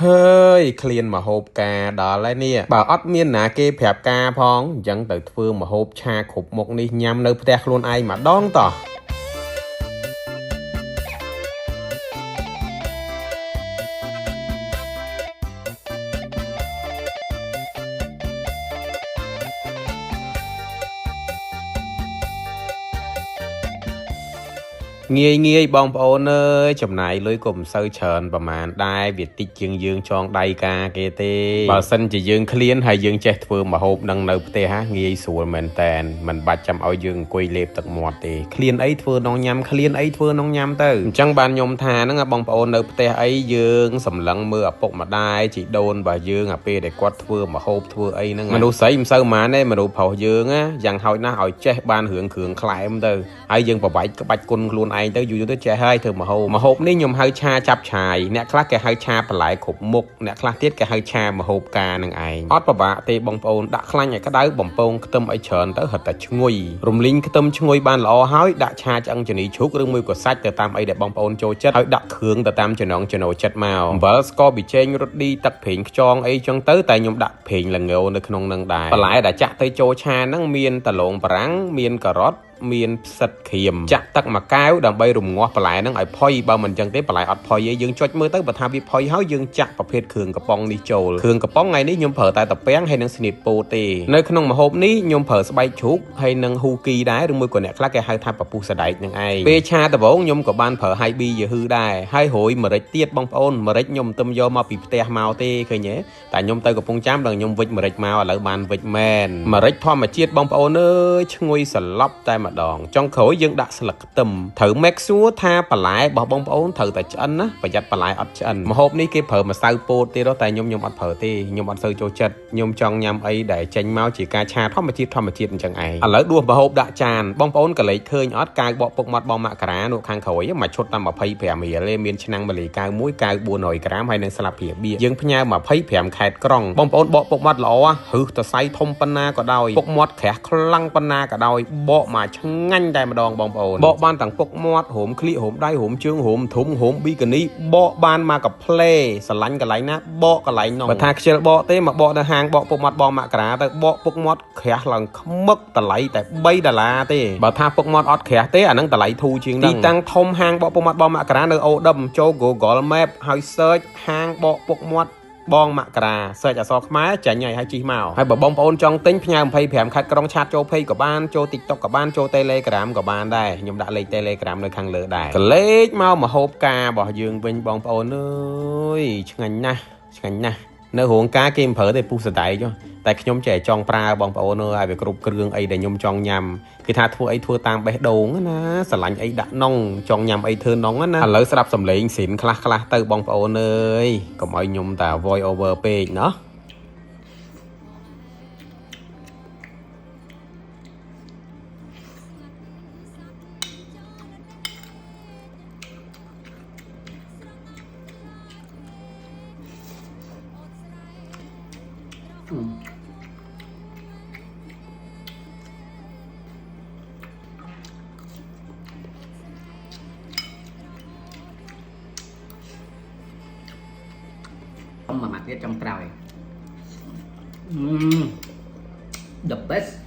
ហើយឃ្លានម្ហូបការដល់ហើយនេះបើអត់មានណាគេប្រាប់ការផងអញ្ចឹងទៅធ្វើម្ហូបឆាគ្រប់មុខនេះញ៉ាំនៅផ្ទះខ្លួនឯងម្ដងតោះ ងាយងាយបងប្អូនអើយចំណាយលុយក៏មិនសូវច្រើនប្រហែលដែរវាតិចជាងយើងចងដៃការគេទេបើសិនជាយើងឃ្លានហើយយើងចេះធ្វើម្ហូបនឹងនៅផ្ទះហ่าងាយស្រួលមែនតែនមិនបាច់ចាំឲ្យយើងអង្គុយលេបទឹកមាត់ទេឃ្លានអីធ្វើនងញ៉ាំឃ្លានអីធ្វើនងញ៉ាំទៅអញ្ចឹងបានខ្ញុំថាហ្នឹងបងប្អូននៅផ្ទះអីយើងសម្លឹងមើលឪពុកម្ដាយជីដូនរបស់យើងអាពេលដែលគាត់ធ្វើម្ហូបធ្វើអីហ្នឹងមនុស្សស្រីមិនសូវហ្មងទេមនុស្សប្រុសយើងណាយ៉ាងហោចណាស់ឲ្យចេះបានរឿងគ្រឿងក្លែមទៅហើយយើងប្របែកក្បាច់គុណខ្លួនឯងទៅយូរៗទៅចេះហើយធ្វើម្ហូបម្ហូបនេះខ្ញុំហៅឆាចាប់ឆាយអ្នកខ្លះគេហៅឆាបន្លែគ្រប់មុខអ្នកខ្លះទៀតគេហៅឆាម្ហូបការនឹងឯងអត់ពិបាកទេបងប្អូនដាក់ខ្លាញ់ឲ្យក្តៅបំពងខ្ទឹមឲ្យច្រើនទៅរត់តែឈ្ងុយរំលីងខ្ទឹមឈ្ងុយបានល្អហើយដាក់ឆាឆ្អឹងជំនីជ្រូកឬមួយក៏សាច់ទៅតាមអីដែលបងប្អូនចូលចិត្តហើយដាក់គ្រឿងទៅតាមចំណងចំណូលចិត្តមកអំបិលស្ករប៊ីចេងរត់ឌីទឹកប្រេងខ្យងអីចឹងទៅតែខ្ញុំដាក់ប្រេងល្ងនៅក្នុងនឹងដែរបន្លែដែលចាក់ទៅចូលឆាហ្នឹងមានតឡងបារាំងមានការ៉ុតមានផ្សិតក្រៀមចាក់ទឹកមួយកែវដើម្បីរងាស់បន្លែហ្នឹងឲ្យផុយបើមិនអញ្ចឹងទេបន្លែអត់ផុយទេយើងចុចមើលទៅបើថាវាផុយហើយយើងចាក់ប្រភេទគ្រឿងកំប៉ុងនេះចូលគ្រឿងកំប៉ុងថ្ងៃនេះខ្ញុំប្រើតែតាពាំងហើយនិងស្នៀតពោទេនៅក្នុងម្ហូបនេះខ្ញុំប្រើស្បែកជ្រូកហើយនិងហ៊ូគីដែរឬមួយក៏អ្នកខ្លះគេហៅថាពពុះសដែកនឹងឯងពេលឆាដំបូងខ្ញុំក៏បានប្រើហៃប៊ីយឺហ៊ឺដែរហើយរយម្រេចទៀតបងប្អូនម្រេចខ្ញុំមិនយកមកពីផ្ទះមកទេឃើញទេតែខ្ញុំទៅកំពង់ចាមដល់ខ្ញុំវិចម្រេចមកឥឡូវបានវិចមែនម្រេចធម្មជាតិបងប្អូនអើយឈ្ងុយសន្លប់តែម្ដងចុងក្រោយយើងដាក់ស្លឹកខ្ទឹមត្រូវ make sure ថាបន្លែរបស់បងប្អូនត្រូវតែឆ្អិនណាប្រយ័ត្នបន្លែអត់ឆ្អិនម្ហូបនេះគេប្រើម្សៅពោតទៀតតែខ្ញុំអត់ប្រើទេខ្ញុំអត់សូវចូលចិត្តខ្ញុំចង់ញ៉ាំអីដែលចេញមកជាការឆាធម្មជាតិធម្មជាតិអញ្ចឹងឯងឥឡូវដួសម្ហូបដាក់ចានបងប្អូនកលេចឃើញអត់កាវបកពុកមាត់បងមករានោះខាងក្រោយមួយឈុតតាម25រៀលទេមានឆ្នាំងម៉ាលីកៅមួយកៅ400ក្រាមហើយនឹងស្លាបព្រាបៀយើងផ្ញើ25ខេត្តក្រុងបងប្អូនបកពុកមាត់ល្អហឺសតសៃធំប៉ុណ្ណាក៏ដោយពុកមាត់ក្រាស់ខ្លាំងប៉ុណ្ណាក៏ដោយបកមកឆ្ងាញ់តែម្ដងបងប្អូនបកបានទាំងពុកមាត់រោមក្លៀករោមដៃរោមជើងរោមធំរោមប៊ីកានីបកបានមកកាផ្លេស្រឡាញ់កន្លែងណាបកកន្លែងនោះបើថាខ្ជិលបកទេមកបកនៅហាងបកពុកមាត់បងមករាទៅបកពុកមាត់ក្រាស់ឡើងខ្មឹកតម្លៃតែ3ដុល្លារទេបើថាពុកមាត់អត់ក្រាស់ទេអានឹងតម្លៃធូរជាងហ្នឹងទីតាំងធំហាងបកពុកមាត់បងមករានៅអូដឹមចូល Google Map ហើយ search ហាងបកពុកមាត់បងមករា search អក្សរខ្មែរចាញ់ហើយជិះមកហើយបើបងប្អូនចង់ទិញផ្ញើ25ខេត្តក្រុងឆាតចូល page ក៏បានចូល TikTok ក៏បានចូល Telegram ក៏បានដែរខ្ញុំដាក់លេខ Telegram នៅខាងលើដែរកលេចមកម្ហូបការរបស់យើងវិញបងប្អូនអើយឆ្ងាញ់ណាស់ឆ្ងាញ់ណាស់នៅរោងការគេមិនប្រើទេពុះសដែកតែខ្ញុំចេះចង់ប្រើបងប្អូនអើយឲ្យវាគ្រប់គ្រឿងអីដែលខ្ញុំចង់ញ៉ាំគេថាធ្វើអីធ្វើតាមបេះដូងណាស្រឡាញ់អីដាក់នងចង់ញ៉ាំអីធ្វើនងណាឥឡូវស្ដាប់សំឡេងស៊ីនខ្លះខ្លះទៅបងប្អូនអើយកុំឲ្យខ្ញុំតា voice over ពេកណោះ មួយម៉ាត់ទៀតចុងក្រោយ The best.